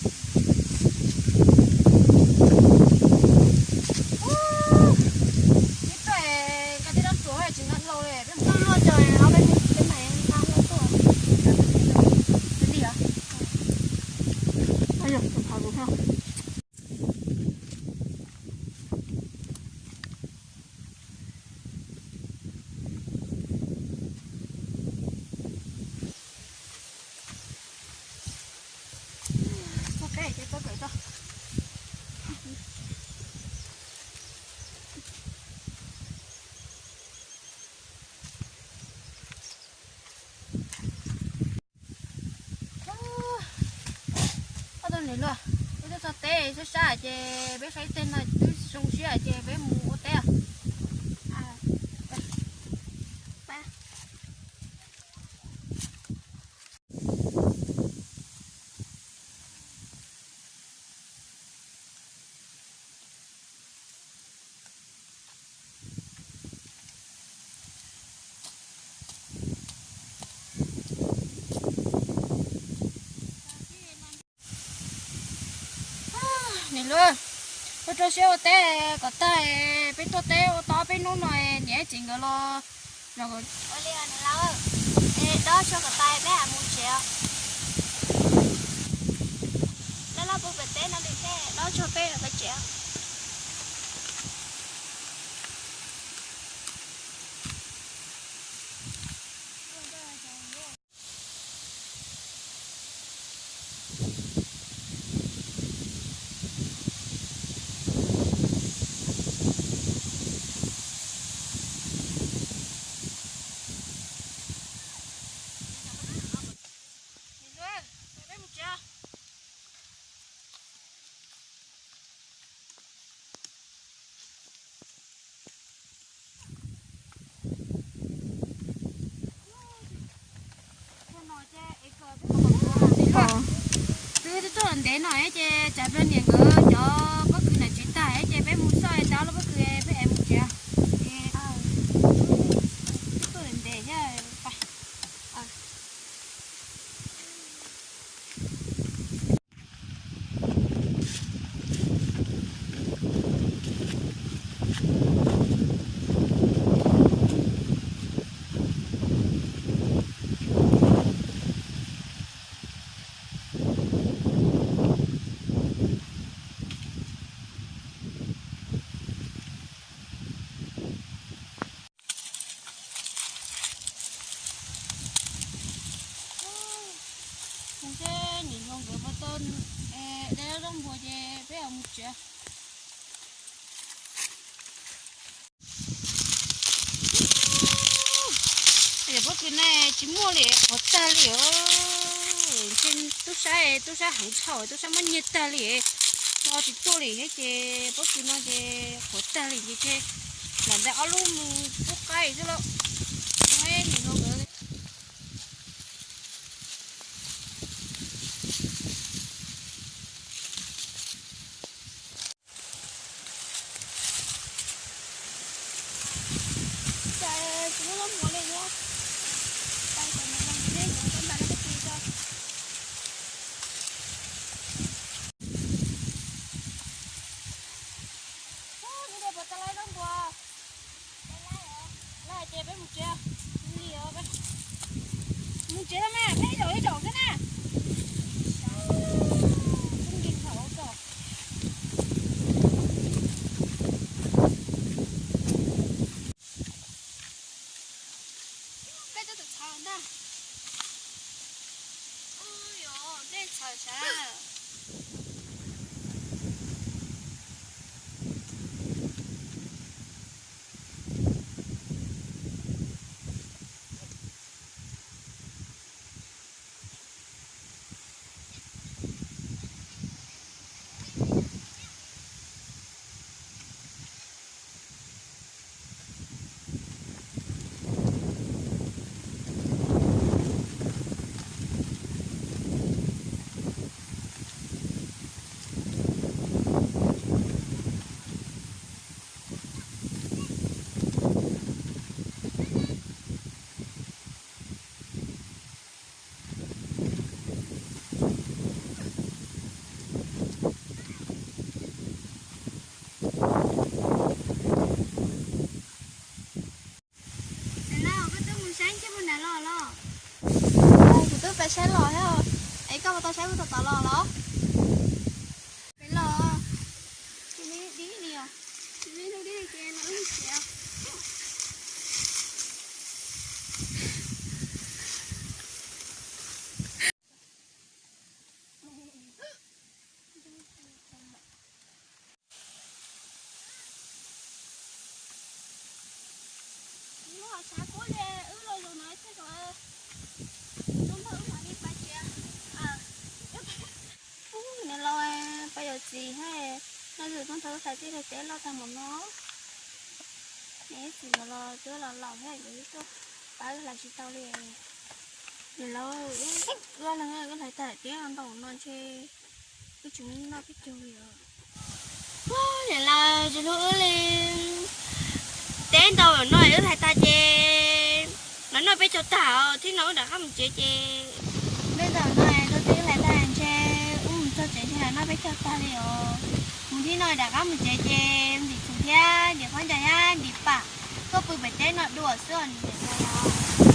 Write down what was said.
Ib tuaj koj tib rab tsuas tsis nqa hlau li, peb mus luaj cov ob peb hnub peb mam nqa hlau tuaj. Li os. Txoj kev ces txoj kev tso. Ob tug niam hluas, peb tuaj txog teb sab sab ces peb saib teg no twb zoo siab ces peb mus ua teb. Niam hluas, koj rau siab ua teb kom tag, peb tuaj teb ua tau peb hnub no, niam txiv nkawd los. Ua li os niam laus, es dob tshuaj kom tas peb mam mus tsev os. Laj laj puag pem teb no li thiab, dob tshuaj peb peb tsev os. Twb tuaj ntev no ces tsam peb niam nkawd cov pob kws nam tsev tag ces peb mus xauj tas lub pob kws peb es mus tsev. Twb tuaj ntev thiab. Ntshe niam hluas nkawd puas tau de zaub npua ces peb mus tsev. Yog pob kws no tsis muaj li, qhuav tag li os. Ntshe tub sab, tub sab heev dhau, tub sab muab nyiag tag li, tso tsis tuaj li thiab ces pob kws no ces qhuav tag li ces lam ntes ob lub mus pub qaib xwb lauj. Niam hluas nkawd. Mus tsev los mas, peb ib zaug ib zaug xwb na. Peb tuaj txawm txhawv ntag. Ub, yog dej txhawv sav. Tod los los? Peb los. Tsis me dib li os. Tsis me dib li ces no wb mus tsev. Lub hauv tshav kub li, wb los zaum no thiaj kom zoo nraug wb mam li pais tsev. Ub, niam laus, pais yuav txiv thiab, no yus tub ntxhais tij laug teb loj tag npaum no. Niam ib txwm los los twb los laus thiab, yuav ib tuaj pab wb hlais tsis tau li. Niam laus, wb, wb leeg wb hlais tag tiab ntau no ntshe wb tsis muaj noj peb caug li os. Niam laus, tsis hlub wb li. Teb ntau no wb hlais tag ces los noj peb caug tag os, thiab no wb rov qab mus tsev ces. Teb ntau no rau twb hlais tag ntshe wb mus txog tsev ntshe los noj peb caug tag li os. Mus thiab no rov qab mus tsev ces ntim txhuv thiab ntim khaub ncaws thiab ntim pam, tuaj pw pem teb no dua xwb os niam laus.